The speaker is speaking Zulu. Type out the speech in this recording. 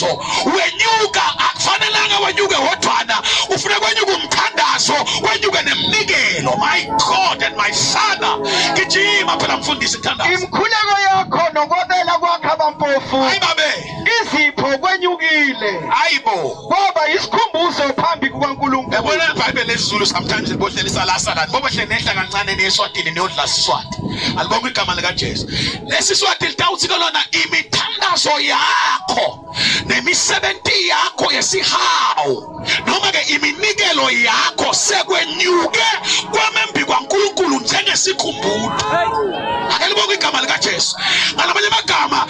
Umthandazo wenyuka, akufanelanga wenyuke wodwana, ufuna kwenyuka umthandazo, wenyuke nemnikelo. My God and my Father, gijima phela mfundisi, thandaza. Imikhuleko yakho nokwabela kwakho abampofu, hayi babe, izipho kwenyukile, hayibo, kwaba isikhumbuzo phambi kukaNkulunkulu. Yabona iBhayibheli lesiZulu sometimes libohlelisa la salani, bobohle nehla kancane niye eSwatini niyodla Siswati. Alibonke igama likaJesu. Lesi Swati litawuthi ke lona imithandazo yakho nemisebenzi yakho yesihawu noma ke iminikelo yakho sekwenyuke kwamembi kwaNkulunkulu njengesikhumbuzo. Ake libonke igama likaJesu. Ngalamanye amagama.